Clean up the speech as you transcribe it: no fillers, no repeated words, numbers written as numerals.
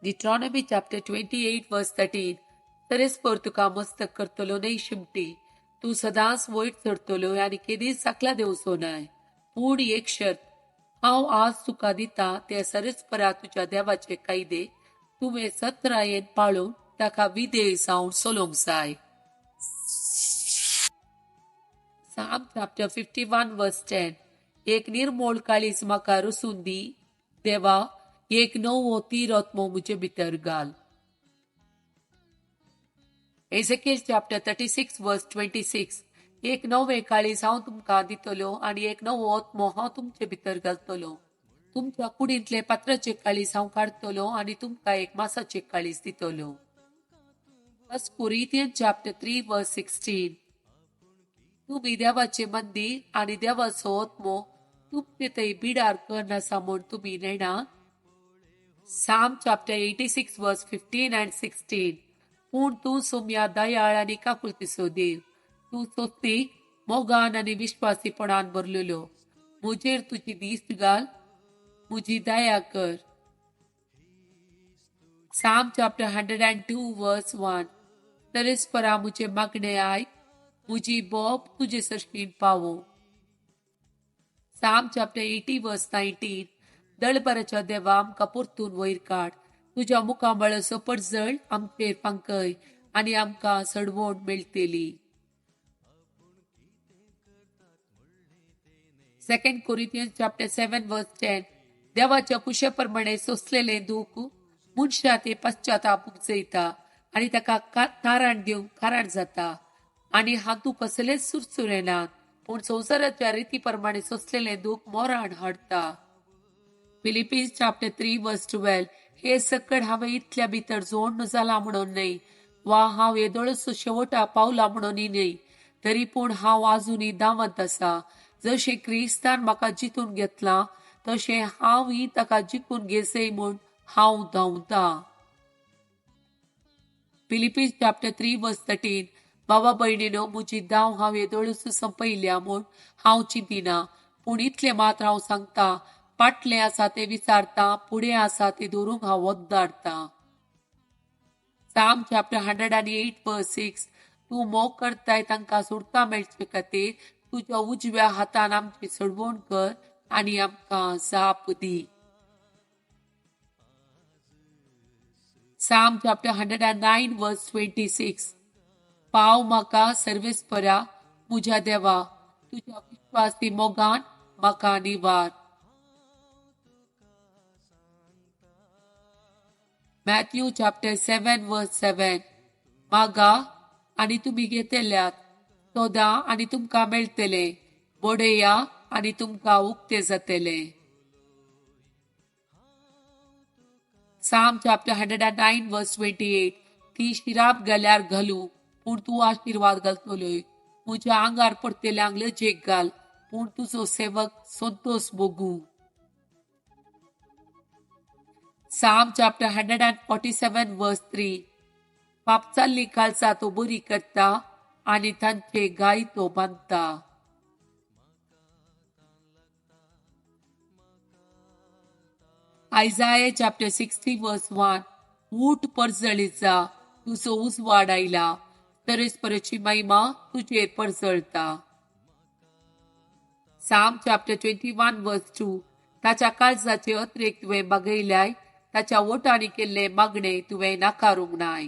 Deuteronomy chapter 28 verse 13. तरेस्पर तुका मस्तक करतलो न्हय शिमटी, तूं सदांच वयर चडतलो आनी केदीच सकला देंवचो नाय. पूण एक शर्त, हांव आज तुका दिता ते सरस्परा तुज्या देवाचे कायदे तुवें सत्रायेन पाळून ताका विधेय जावन चलोवंक जाय. Psalm chapter 51 verse 10. एक निर्मोळ काळीज म्हाका रसून दी देवा, एक नवो तीर आत्मो म्हजे भितर घाल. Ezekiel chapter 36 verse 26. एक नवें काळीज हांव तुमकां दितलो आनी एक नवो आत्मो हांव तुमचे भितर घालतलो. तुमच्या कुडींतले पात्राचे काळीज हांव काडटलो आनी तुमकां एक मासाचे काळीज दितलो. 1 Corinthians chapter 3 verse 16. तुमी देवाचे मंदीर आनी देवाचो आत्मो तुमचे थंय बिडार करनासा म्हूण तुमी नेणा. Psalm chapter 86 verse 15 and 16. पूण तूं सोम्या दयाळ आनी काकुळतीचो देव, तूं सोस्तीक मोगान आनी विश्वासीपणान भरलेलो. म्हजेर तुजी दिश्ट घाल, म्हजी दया कर. Psalm chapter 102 verse 1. तरेस्परा म्हजें मागणें आयक, म्हजी बोब तुजे सरशीन पावो. Psalm chapter 80 verse 19. दळभराच्या देवा, आमकां परतून वयर काड, तुज्या मुखामळाचो परजळ आमचेर फांकय आनी आमकां सडवण मेळटली. 2 Corinthians chapter 7 verse 10. देवाच्या कुशे प्रमाणे सोंसलेलें दूख मनशा ते पश्चाताप उपजयता आनी ताका तारण दिवंक कारण जाता आनी हातूंत कसलेच सुरसुरे नात, पूण संवसाराच्या रिती प्रमाणे सोंसलेलें दूख मोराण हाडटा. Philippians chapter 3 verse 12. हे सकड हांवें इतल्या भितर जोडण जाला म्हणून न्हय, वा हांव येदोळचो शेवटा पावला म्हणूनय न्हय, तरी पूण हांव आजुनूय धांवत आसा. जशें क्रिस्तान म्हाका जितून घेतलां तशें हांवूय ताका जिखून घेसय म्हूण हांव धांवता. Philippians chapter 3 verse 13. बाबा भयणीनो, म्हजी धांव हांव येदोळच संपयल्या म्हूण हांव चिंतिना, पूण इतलें मात्र हांव सांगता, फाटलें आसा तें विचारता, फुडें आसा तें धरूंक हांव वद्दारता. Psalm chapter 108 verse 6. तूं मोग करताय तांकां सुरता मेळचे खातीर तुज्या उजव्या हातान आमची सडवण कर आनी आमकां जाप दी. Psalm chapter 109 verse 26. पाव म्हाका सर्वेस्परा म्हज्या देवा, तुज्या विश्वासी मोगान म्हाका निवार. Matthew chapter 7 verse 7. मागा आनी तुमी घेतल्यात, सोदा आनी तुमकां मेळटले, बडया आनी तुमकां उक्ते जातले. Psalm chapter 109 verse 28. ती शिराप गेल्यार घालूं, पूण तूं आशिर्वाद घालतलोय. म्हज्या आंगार पडटल्यांक लजेक घाल, पूण तुजो सेवक संतोष भोगूं. Psalm chapter 147 verse 3. पापचाल्ली कालसा तो बरी करता आनी तांचे गाय तो बांदता. Isaiah chapter 60 verse 1. ऊठ परजळीत जा, तुजो उजवाड आयला, तरेस्पराची महिमा तुजेर परजळता. Psalm chapter 21 verse 2. ताच्या काळजाचे अत्रेक तुवें बागयल्याय, ताच्या ओटांनी केल्ले मागणे तुवें नाकारूंक नाय.